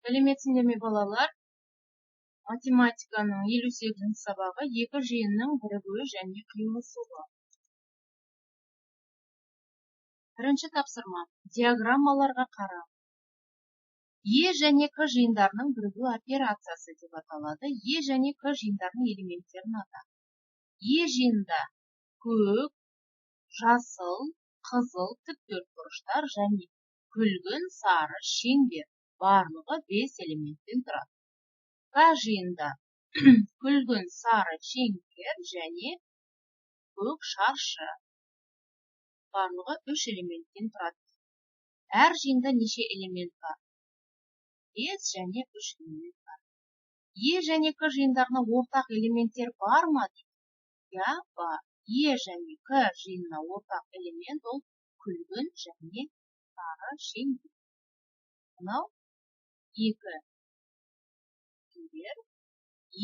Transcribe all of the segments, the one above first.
Сәлеметсіңдер ме, балалар? Математиканың 58-сабағы: екі жиынның бірігуі және қиылысуы. Бірінші тапсырма. Диаграммаларға қара. Е және К жиындарының бірігу операциясы деп аталады. Е және К жиындарының элементтерін ата. Е жиынында көк, жасыл, қызыл тік төртбұрыштар және күлгін сары шеңбер, барлығы 5 элементтен тұрады. К жиынында күлгін сары шеңбер және көк шаршы, барлығы 3 элементтен тұрады. Әр жиында неше элемент бар? 5 және 3 элемент бар. Е және К жиындарына ортақ элементтер бар ма дейді? Иә, бар. Е және К жиынына ортақ элемент ол күлгін және сары шеңбер. Мынау екі шеңбер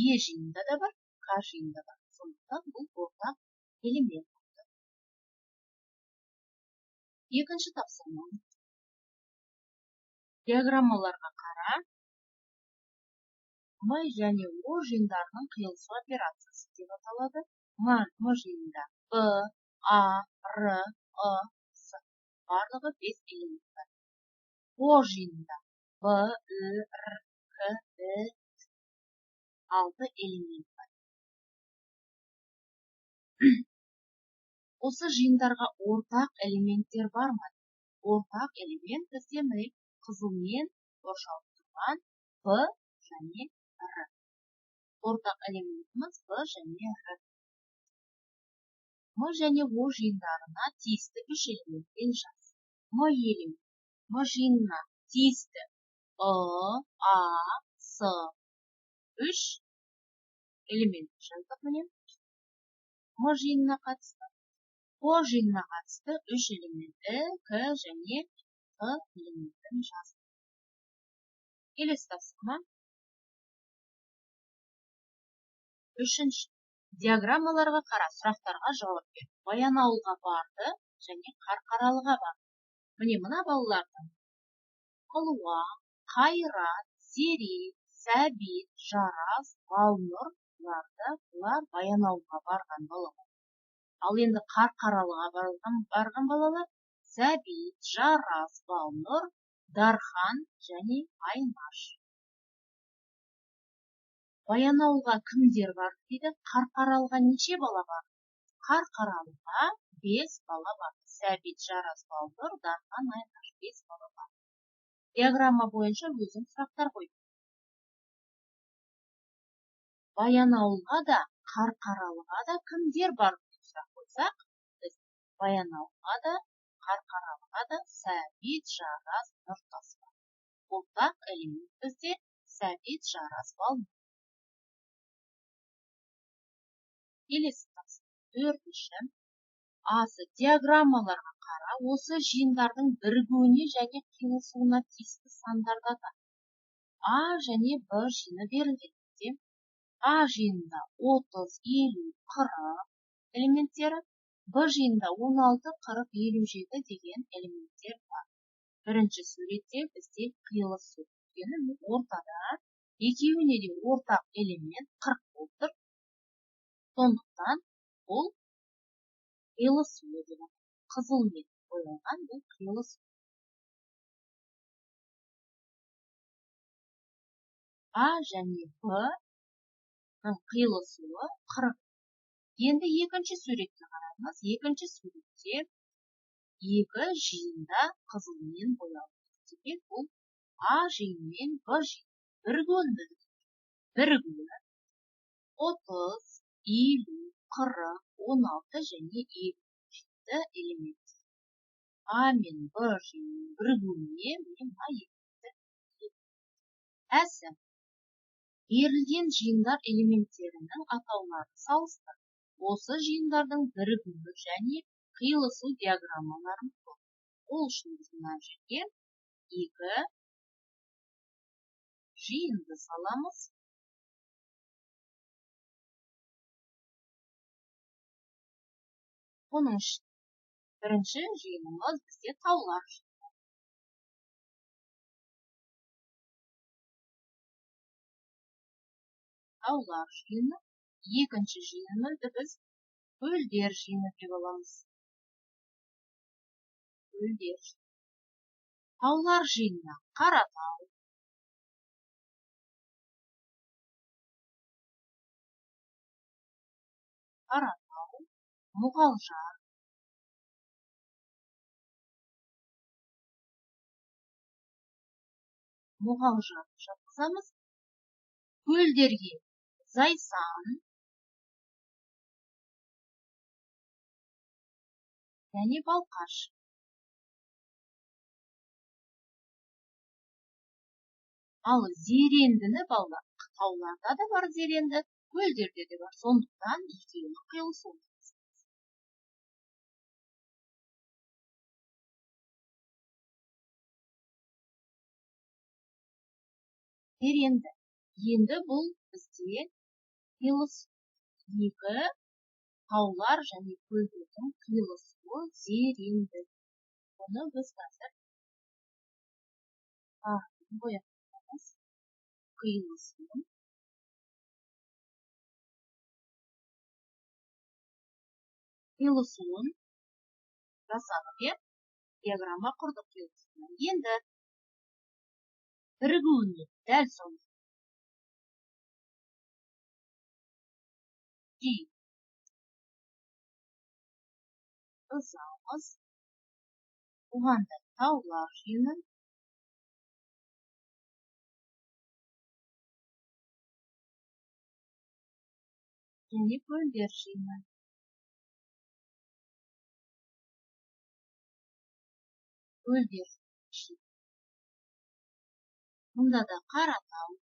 Е жиынында да бар, К жиынында бар. Сондықтан бұл ортақ элемент болды. Екінші тапсырма. Диаграммаларға қара. М және О жиындарының қиылысу операциясы деп аталады. М жиынында Б, А, Р, Ы, С, барлығы 5 элемент бар. О жиынында Б, Ү, Р, К, І, 6 элемент бар. Осы жиындарға ортақ элементтер бар ма? Ортақ элемент бізде міне қызылмен қоршалып тұрған Б және Р. Ортақ элементіміз Б және Р. М және О жиындарына тиісті 3 элементтен жаз. М элемент, М жиынына тиісті Ы, А, С 3 элемент жаздық міне. М жиынына қатысты. О жиынына қатысты 3 элемент І, К және Т элементін жаздық. Келесі тапсырма. Үшінші. Диаграммаларға қара, сұрақтарға жауап бер. Баянауылға барды және Қарқаралыға барды. Міне мына балалардың Қалуа, Қайрат, Зере, Сәбит, Жарас, Балнұр, бұлар Баянауылға барған балалар. Ал енді Қарқаралыға барған балалар Сәбит, Жарас, Балнұр, Дархан және Айнаш. Баянауылға кімдер барды дейді? Қарқаралыға неше бала барды? Қарқаралыға 5 бала барды. Сәбит, Жарас, Балнұр, Дархан, Айнаш 5 бала барды. Диаграмма бойынша өзің сұрақтар қой. Баянауылға да, Қарқаралыға да кімдер барды деп сұрақ қойсақ, біз Баянауылға да, Қарқаралыға да Сәбит, Жарас, Нұртас бар. Ортақ элемент бізде Сәбит, Жарас, Балнұр. Келесі тапсырма. Төртінші. Асы диаграммаларға қара, осы жиындардың бірігуіне және қиылысуына тиісті сандарды ата. А және Б жиыны берілген. А жиынында 30, 50, 40 элементтері, Б жиынында 16, 40, 57 деген элементтер бар. Бірінші суретте бізде қиылысу. Өйткені ортада екеуіне де ортақ элемент 40 болып тұр. Сондықтан бұл қиылысу деп аталады. Қызылмен боялған бұл қиылысу. А және Б қиылысуы 40. Енді екінші суретке қараймыз. Екінші суретте екі жиында қызылмен боялды. Демек, бұл А жиыны мен Б жиыны бірігуін білдіреді. Бірігуі 30, 50, 40, 16 және 57 элемент. А мен Б жиынының бірігуіне міне мына элементті. Әсі. Берілген жиындар элементтерінің атауларын салыстыр. Осы жиындардың бірігуі және қиылысу диаграммаларын құр. Ол үшін біз мына жерге екі жиынды саламыз. Оның үшін бірінші жиынымыз бізде таулар жиыны. Таулар жиыны, екінші жиынды біз көлдер жиыны деп аламыз. Көлдер. Таулар жиынына Қаратау, Қаратау, Мұғалжар, Мұғалжар жатқызамыз. Көлдерге Зайсан және Балқаш. Ал Зерендіні балалар, тауларда да бар Зеренді, көлдерде де бар. Сондықтан екеуінің қиылысуын. Зеренді. Енді бұл бізде қиылысу. Екі таулар және көлдердің қиылысуы Зеренді. Бұны біз қазір бояп қоямыз. Қиылысуын. Қиылысуын жасадық, иә? Диаграмма құрдық қиылысуына. Енді бірігуіне дәл солай. Сызамыз. Оған да таулар жиыны, және көлдер жиыны. Көлдер жиыны. Мұнда да Қаратау,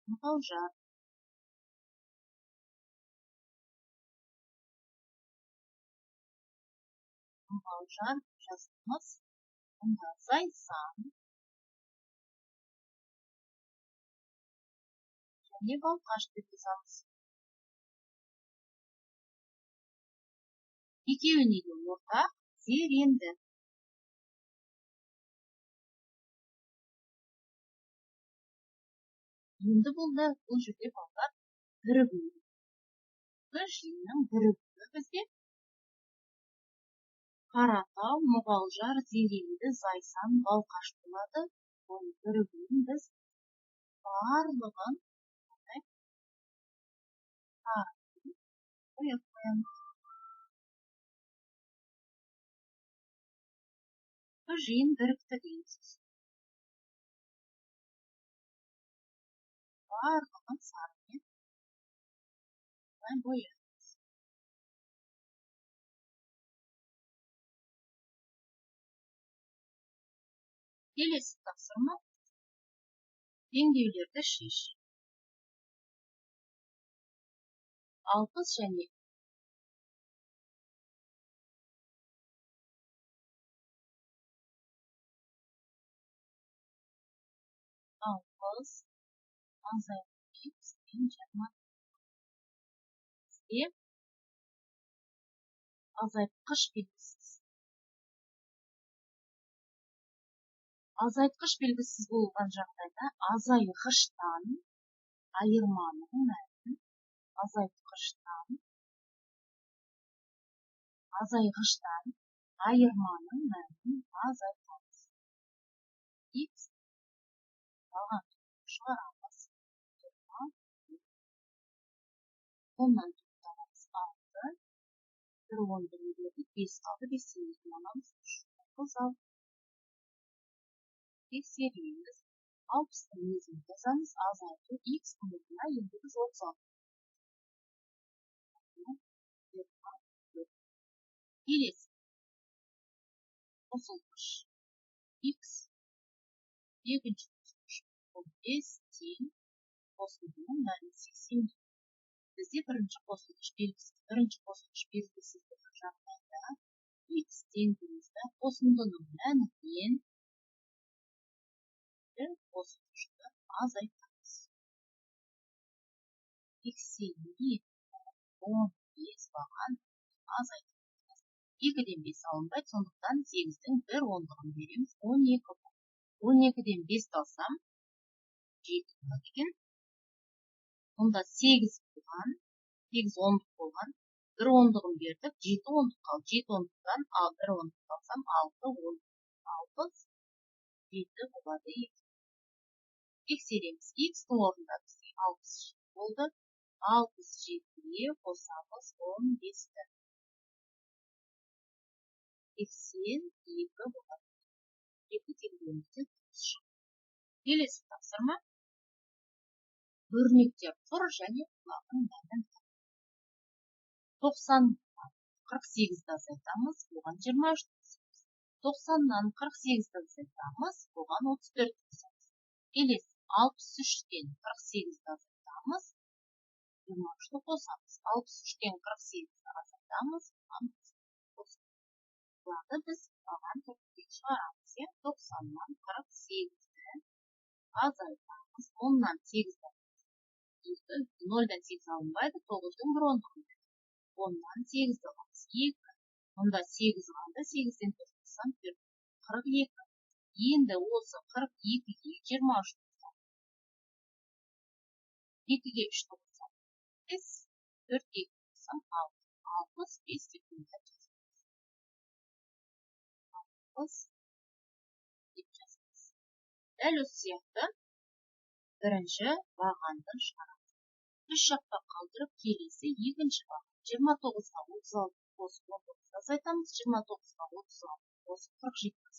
Мұғалжар, Мұғалжар жазамыз. Мұнда Зайсан және Балқаш деп жазамыз. Екеуіне де ортақ Зеренді. Енді бұл жерде балалар бірігуі. Екі жиынның бірігуі бізде Қаратау, Мұғалжар, Зеренді, Зайсан, Балқаш болады. Оның бірігуін біз барлығын қойып қоямыз. Жиын бірікті деген сөз. Барлығын сарымен бояймыз. Келесі тапсырма. Теңдеулерді шеш. 60 және 60 азайту х тең 20. Бізде азайтқыш белгісіз. Азайтқыш белгісіз болған жағдайда азайғыштан айырманың мәнін азайғыштан айырманың мәнін азайтамыз. Х қалған шығарамыз. Оннан төрт аламыз 6, бір он бірін бердік, 5 қалды, 5-тен 2 аламыз, 3, 36. Тексереміз. 60-тың өзін жазамыз, азайту х-тің орнына енді біз 36. Келесі. Қосылғыш х, екінші қосылғыш 15 тең қосындының мәні 82. Бізде бірінші қосылғыш белгісіз. Бірінші қосылғыш белгісіз болған жағдайда х тең дейміз да қосындының мәнінен қосылғышты азайтамыз. 82 15 баған азайтамыз. 2-ден 5 алынбайды, сондықтан 8-дің 1 ондығын береміз, 12. 12-ден 5 алсам, 7 болады екен. Онда 8 болған, 8 ондық болған, 1 ондығын бердік, 7 ондық қалды. 7 ондықтан 1 ондық алсам, 6 ондық, 67 болады екен. Тексереміз. X-тің орнында бізге 67 болды. 67-ге қосамыз 15-ті. 82 болады. Екі теңдеуімізде дұрыс шықты. Келесі тапсырма. Өрнектер құр және олардың мәнін тап. 90-нан 48-ді азайтамыз, оған 23-ті қосамыз. 90-нан 48-ді азайтамыз, оған 34-ті қосамыз. Келесі 63-тен 48-ді азайтамыз, 23-ті қосамыз. 63-тен 48-ді азайтамыз, оған қосамыз. Бұларды біз баған тәртіптен шығарамыз. 90-нан 48-ді азайтамыз, 10-нан 8-ді 0-дан 8 алынбайды, 9-дың 1 ондығын. 10-нан 8-ді аламыз, 2. Мұнда 8 қалды, 8-ден 4 қоссам 4, 42. Енді осы 42-ге 23 қоссам. 2-ге 3 қоссам 5, 4-ге 2 қоссам 6. 65 деп мұнда жазамыз. 60 деп жазамыз. Дәл осы сияқты бірінші бағанды шығарамыз. Үш жақта қалдырып, келесі екінші баған. 29-ға 36 қосып 19 азайтамыз, 29-ға 36 қосып 47 азайтамыз.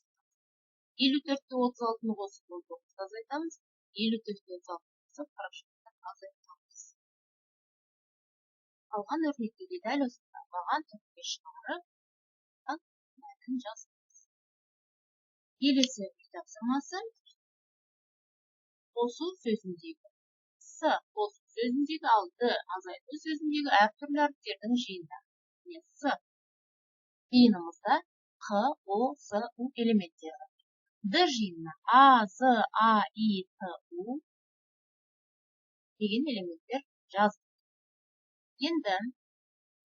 54-ке 36-ны қосып 19 азайтамыз, 54-ке 36 қосып 47 азайтамыз. Қалған өрнекті де дәл осындай баған түрінде шығарып, мәнін жазамыз. Келесі үй тапсырмасы қосу сөзіндегі С қосу сөзіндегі, ал Д азайту сөзіндегі әртүрлі әріптердің жиындары. С жиынымызда Қ, О, С, У элементтері бар. Д жиынына А, З, А, И, Т, У деген элементтер жазылды. Енді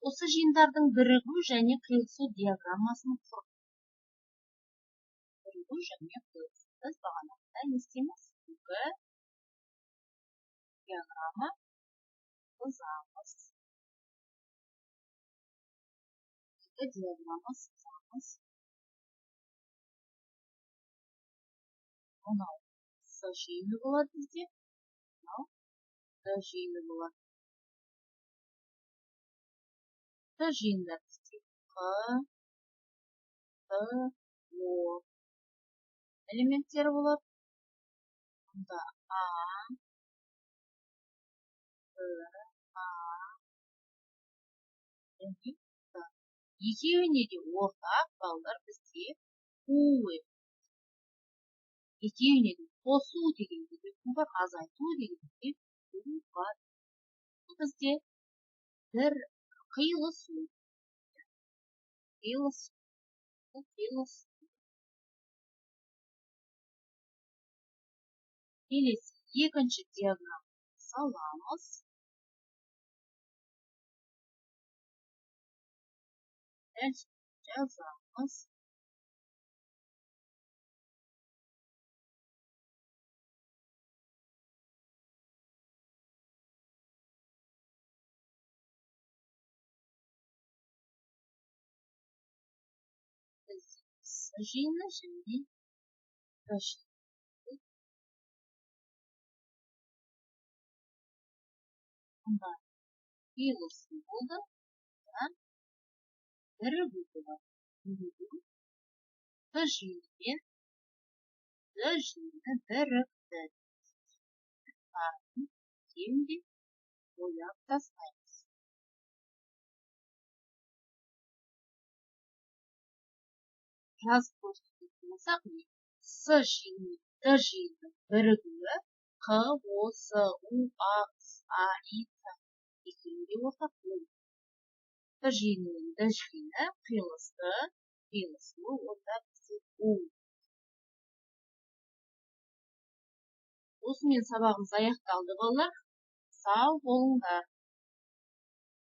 осы жиындардың бірігу және қиылысу диаграммасын құр. Бірігу және қиылысу. Біз бағанағыдай не істейміз? Екі диаграмма сызамыз. Екі диаграмма сызамыз. Мынау С жиыны болады бізде, мынау Д жиыны болады. Д жиынында бізде Қ, Т, О элементтері болады. Мұнда А, Б, А және Т. Екеуіне де ортақ балдар бізде У. Екеуіне де қосу дегенде де У бар, азайту дегенде де У бар. Бұл бізде бір қиылысу. Қиылысу. Бұл қиылысу. Келесі екінші диаграмма саламыз. Дәл жазамыз. С жиыны және Д жиыны. Мұнда қиылысу болды, бірігу болады. Бірігу Т жиыны мен Д жиыны бірікті. Екеуін де бояп тастаймыз. Жазып көрсететін болсақ, С жиыны мен Д жиынының бірігуі Қ, О, С, У, А, С, А, И, Т. Екеуі де ортақ У. Т жиыны мен Д жиыны қиылысты, қиылысуы онда бізде У. Осымен сабағымыз аяқталды, балалар. Сау болыңдар.